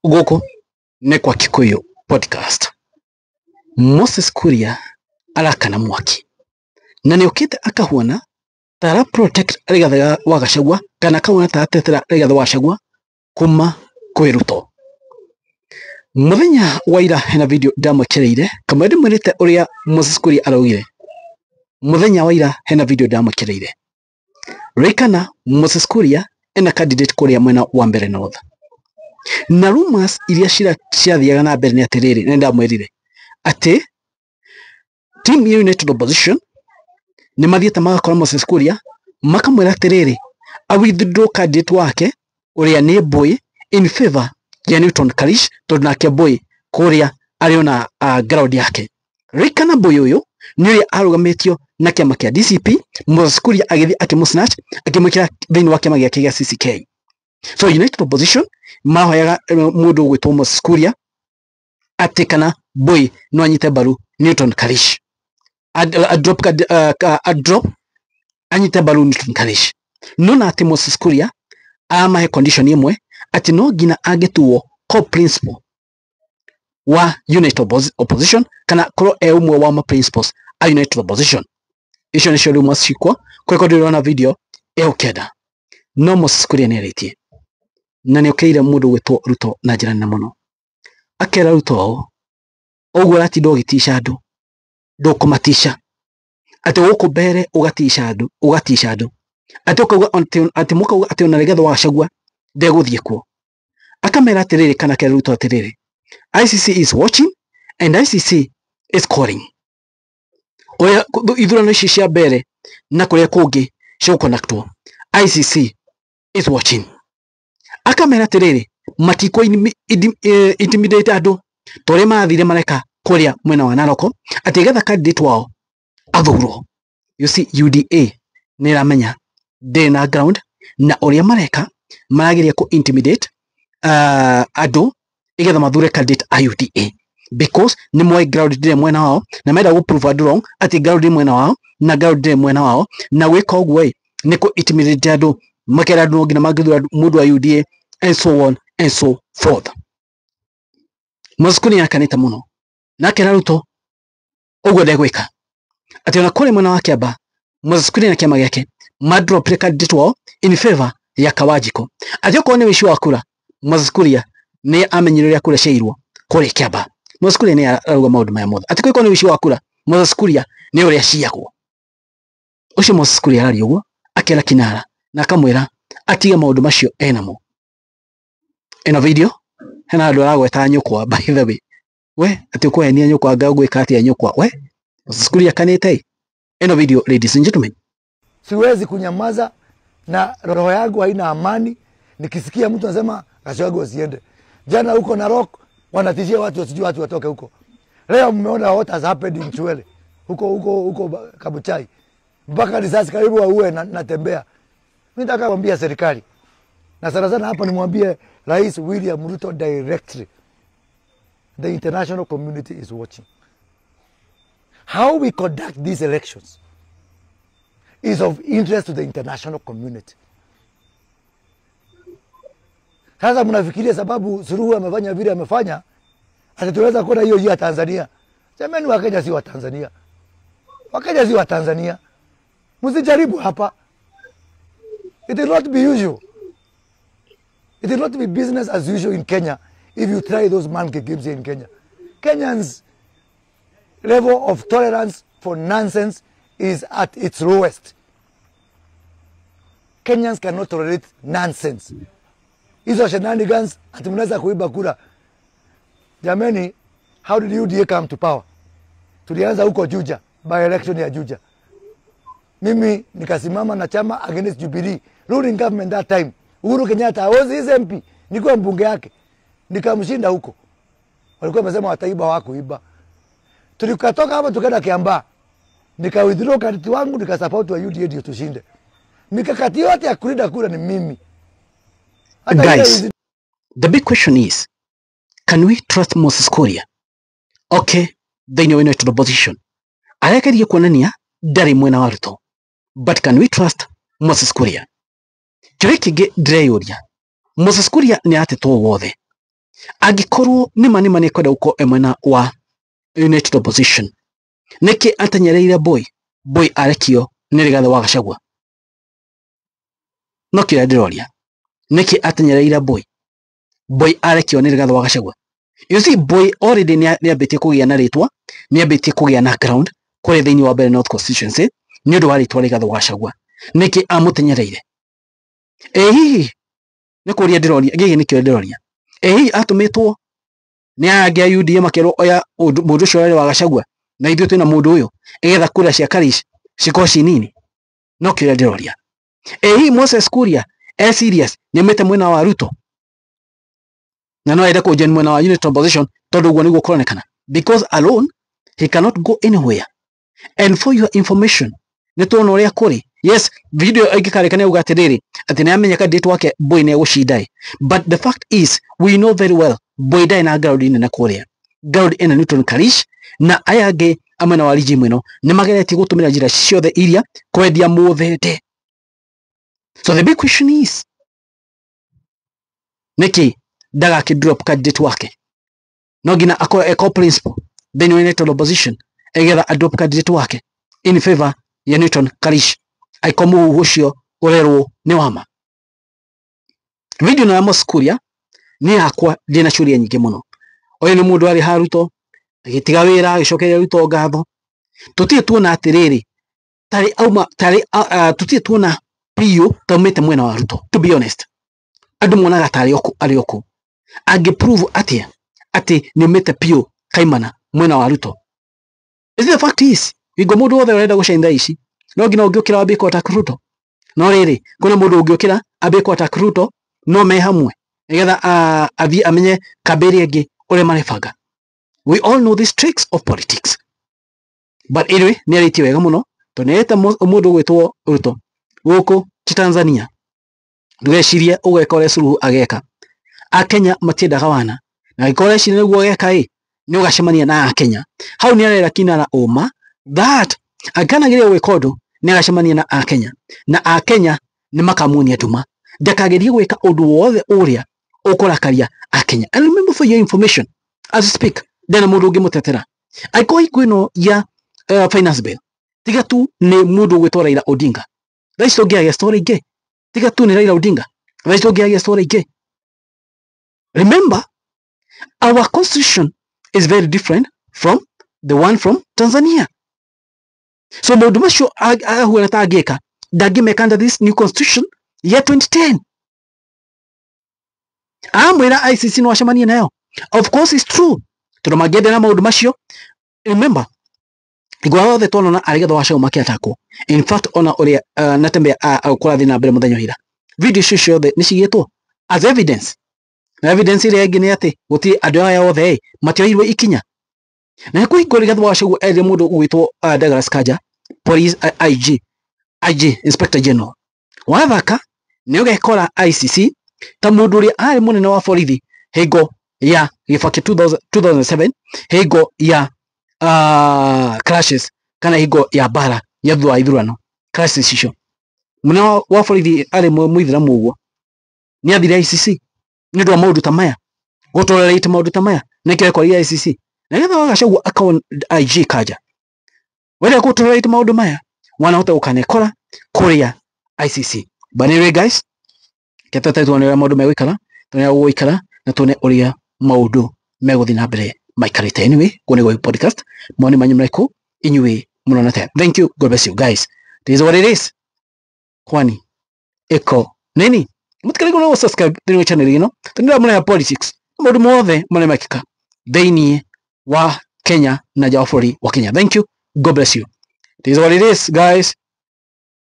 Gũkũ nĩ kwa Kikuyu Podcast. Moses Kuria arakana mwaki na nĩ okĩte akahuana ta ara protect Rigathĩ wa Gachagua kana akauona ta aratetera Rigathĩ wa Gachagua kuma kwĩ Ruto. Mũthenya wa ira hena video ndamwĩkĩrĩire kamwe ndĩmwĩrĩte ũrĩa Moses Kuria araugire. Mũthenya wa ira hena video ndamwĩkĩrĩire. Ririkana Moses Kuria ena candidate kũrĩa mwena wa Mbere North. Na rumors iria ciathiaga na mbere nĩ atĩrĩrĩ, na nĩndamwĩrire atĩ team ya United Opposition nĩ mathiĩte magakora Moses Kuria makamwĩra atĩrĩrĩ, a withdraw candidate wake ũrĩa nĩ Mbui in favor ya Newton Karish, tondũ nake Mbui kũrĩa arĩ ona ground yake. Ririkana Mbui ũyũ nĩ ũrĩa arũgamĩtio na kĩama kĩa DCP, Moses Kuria agĩthiĩ akĩmũ-snatch akĩmwĩkĩra thĩinĩ wa kĩama gĩake gĩa CCK. So United Opposition mahoyaga mũndũ ũgwĩtwo Moses Kuria atĩ kana Mbui no anyite mbaru Newton Karish, a drop anyite mbaru Newton Karish. No na atĩ Moses Kuria amahe condition ĩmwe atĩ no nginya angĩtuo co-principal wa United Opposition kana korwo e ũmwe wa ma principals a United Opposition. Icio nĩcio rumors cikwo kweko ndĩrona video ĩyo kenda. No Moses Kuria nĩarĩtie na nĩokĩrĩire mũndũ ũgwĩtwo Ruto na njĩra nene mũno. Akera Ruto ũũ, ũguo ũratinda ũgĩtica andũ, ndũkũmatica, atĩ gũkũ mbere ũgatica andũ, ũgatica andũ, atĩ ũkauga atĩ mũkauga atĩ ona Rigathĩ wa Gachagua ndegũthiĩ kuo. Akamera atĩrĩrĩ, kana akera Ruto atĩrĩrĩ, ICC is watching and ICC is calling. Ũrĩa ithurano ici cia mbere na kũrĩa kũngĩ cigũkonactwo, ICC is watching. Akamera atĩrĩrĩ, matikũ intimidate andũ ta ũrĩa mathire mareka kũrĩa mwena wa Narok, atĩ getha candidate wao athurwo. You see, UDA nĩ ĩramenya ndĩrĩ na ground na ũrĩa mareka marageria kũ intimidate andũ igetha mathure candidate a UDA because nĩ moĩ ground ndĩrĩ mwena wao na marenda gũ prove andũ wrong atĩ ground ndĩrĩ mwena wao na ground ndĩrĩ mwena wao, na gwĩka ũguo ĩ nĩ kũ intimidate andũ, makera andũ no nginya mangĩthura mũndũ wa UDA and so on and so forth. Moses Kuria nĩakanĩte mũno na akera Ruto ũguo ndegwĩka, atĩ ona kũrĩ mwena wa Kiambaa Moses Kuria na kĩama gĩake madropire candidate wao in favor ya Kawanjiko, atĩ okorwo nĩ ũici wa kura Moses Kuria nĩ amenyire ũrĩa kura ciairwo kũrĩa Kiambaa. Moses Kuria nĩ arauga maũndũ maya mothe atĩ kũngĩkorwo nĩ ũici wa kura Moses Kuria nĩ ũrĩa ciagwo. Ũcio Moses Kuria araria ũguo akera Kinara na akamwĩra atige maũndũ macio enamo. Ĩno video hena andũ aragweta nyũkwa, by the way, we atĩ ũkũhenia nyũkwa anga ũgwĩka atĩa nyũkwa, we Moses Kuria akanĩte ĩno video, ladies and gentlemen. Siwezi kunyamaza na roho yangu haina amani nikisikia mtu anasema Gachagua asiende. Jana huko Narok wanatishia watu wasijui watu watoke huko. Leo mmeona what has happened in Chwele huko huko huko Kabuchai, mpaka risasi karibu waue na natembea. Mimi nataka kuambia serikali na sana sana hapa nimwambie Rais William Ruto directly, the international community is watching. How we conduct these elections is of interest to the international community. Sasa mnafikiria sababu Suluhu amefanya vile amefanya, ati tunaweza kuona hiyo ya Tanzania? Jamani, Wakenya si wa Tanzania. Wakenya si wa Tanzania. Msijaribu hapa. It will not be usual. It will not be business as usual in Kenya if you try those monkey games here in Kenya. Kenyans' level of tolerance for nonsense is at its lowest. Kenyans cannot tolerate nonsense. Hizo shenanigans ati mnaweza kuiba kura. Jameni, how did UDA come to power? Tulianza huko Juja, by election ya Juja. Mimi nikasimama na chama against Jubilee, ruling government that time. Uhuru Kenyatta was his MP, nilikuwa mbunge yake. Nikamshinda huko. Walikuwa wamesema wataiba, hawakuiba. Tulikatoka hapo tukaenda Kiambaa. Nika withdraw candidate wangu nikasupport wa UDA ndio tushinde. Mikakati yote ya kulinda kura ni mimi. Hata ile Guys, the big question is, can we trust Moses Kuria? Okay, thĩinĩ wa United Opposition arekerie kuonania ndarĩ mwena wa Ruto, but can we trust Moses Kuria? Kĩũria kĩngĩ ndĩreyũria, Moses Kuria nĩ atetwo wothe. Angĩkorwo nĩma nĩma nĩ kwenda gũkorwo e mwena wa United Opposition, nĩkĩ atenyereire Boy? Boy arekio nĩ Rigathĩ wa Gachagua. No kĩrĩa ndĩroria, nĩkĩ atenyereire Boy? Boy arekio nĩ Rigathĩ wa Gachagua. You see, Boy already nĩ ambĩtie kũgĩa na rĩtwa, nĩ ambĩtie kũgĩa na ground kũrĩa thĩinĩ wa Mbeere North constituency nĩ ũndũ wa rĩtwa Rigathĩ wa Gachagua. Nĩkĩ amũtenyereire? Ĩ hihi nĩ kũria ndĩroria, gĩkĩ nĩkĩo ndĩroria. Ĩ hihi atũmĩtwo nĩ aya angĩ a UDA makerwo oya mũndũ ũcio ũrarĩ wa Gachagua na ithuĩ twĩna mũndũ ũyũ ĩgetha kura cia Karish cikorwo ci nini? No kĩũria ndĩroria. Ĩ hihi Moses Kuria e serious nĩ aumĩte mwena wa Ruto na no ende kũjoin mwena wa United Opposition, tondũ ũguo nĩguo kũronekana, because alone he cannot go anywhere. And for your information, nĩ tuona ũrĩa kũrĩ. Yes, video ĩngĩkarĩka nĩ auga atĩrĩrĩ atĩ nĩ amenya candidate wake Boy nĩ egũcinda ĩ, but the fact is we know very well Boy ndarĩ na ground nene kũrĩa. Ground ĩna Newton Karish na aya angĩ a mwena wa regime ĩno nĩ mageretie gũtũmĩra njĩra ciothe iria kwendia mũthende. So the big question is, nĩkĩ ndagakĩ drop candidate wake? No nginya akorwo e co-principal thĩinĩ wa United Opposition ĩgetha a drop candidate wake in favor ya Newton Karish, angĩkorwo mũhuhu ũcio ũrerwo nĩ wama. Video ĩno ya Moses Kuria nĩ yakwa, ndĩna ciũria nyingĩ mũno. Ũyũ nĩ mũndũ arĩ ha Ruto agĩtiga wĩra agĩcokeria Ruto ngatho. Tũtirĩ tuona atĩrĩrĩ tarĩ auma tarĩ tũtirĩ tuona biũ taumĩte mwena wa Ruto. To be honest, andũ monaga tarĩ arĩ oku. Angĩ prove atĩa atĩ nĩ aumĩte biũ kaimana mwena wa Ruto? Is the fact is hingo mũndũ wothe ũrenda gũcaina thaa ici no nginya ũngĩũkĩra wambie kũ attack Ruto. No rĩrĩ, kwĩna mũndũ ũngĩũkĩra ambie kũ attack Ruto no me hamwe nĩgetha athiĩ amenye kambĩ ĩrĩa ĩngĩ ũrĩa marebanga. We all know these tricks of politics. But anyway, nĩ arĩtie wega mũno tondũ nĩ arĩte mũndũ ũgwĩtwo Ruto gũkũ ti Tanzania. Ndũgecirie ũgeka ũrĩa Suluhu ageka. Akenya matiendaga wana, na angĩkorwo ũreciria nĩguo ũgeka ĩ, nĩ ũgacemania na Akenya. Hau nĩ arera Kinara ũma that angĩkanageria gwĩka ũndũ nĩ agacemania na Akenya, na Akenya nĩ makamuonia nduma. Ndakagerie gwĩka ũndũ wothe ũrĩa ũkũrakaria Akenya. And remember, for your information, as we speak, ndena mũndũ ũngĩmũtetera. Angĩkorwo hingo ĩno ya finance bill, tiga tu nĩ mũndũ ũgwĩtwo Raila Odinga, thaa ici tũngĩagia story ingĩ. Tiga tu nĩ Raila Odinga, thaa ici tũngĩagia story ingĩ. Remember, our constitution is very different from the one from Tanzania. So maũndũ macio ahuana ta angĩka, ndangĩmeka under this new constitution ya 2010. Amwĩra ICC no acemanie nayo. Of course it's true, tondũ mangĩenderea na maũndũ macio. Remember, hingo yothe tuonona Rigathĩ wa Gachagua makĩatakwo, in fact ona ũrĩa Natembeya kũrathiĩ na mbere mũthenya wa ira, video icio ciothe nĩ cigĩtwo as evidence. Na evidence ĩrĩa ĩngĩ nĩ atĩ gũtirĩ andũ aya othe ĩ matioirwo ikinya. Na nĩ kũhingo Rigathĩ wa Gachagua erire mũndũ ũgwĩtwo Douglas Kanja, police IG Inspector General wathaka, nĩ ũgekora ICC ta mũndũ ũrĩa arĩ mũnene wa borithi hingo ya Gĩbakĩ 2000 2007, hingo ya clashes kana hingo ya mbara ya thutha wa ithurano, clashes icio, mũnene wa borithi arĩ mũithĩramu ũguo nĩ athire ICC nĩ ũndũ wa maũndũ ta maya, gũtolerate maũndũ ta maya, nĩkĩo ekorire ICC. Na Rigathĩ wa Gachagua akaona IG Kanja wenda gũtolerate maũndũ maya, wanahota gũkanekora kũrĩa ICC. But anyway guys, ketete tuone ũrĩa maũndũ megũikara, tuone ũrĩa gũgũikara na tuone ũrĩa maũndũ megũthiĩ na mbere maikarĩte. Anyway, kũu nĩguo podcast, mawoni manyu marĩkũ inyuĩ mũrona atĩa? Thank you, God bless you guys. This is what it is. Kwani iko nini? Mũtikarigwo nĩ subscribe thĩinĩ wa channel ĩno, tondũ ndĩramũrehe politics, maũndũ mothe marĩa mekĩka thĩinĩ wa Kenya na nja wa bũrũri wa Kenya. Thank you, God bless you. This is what it is, guys.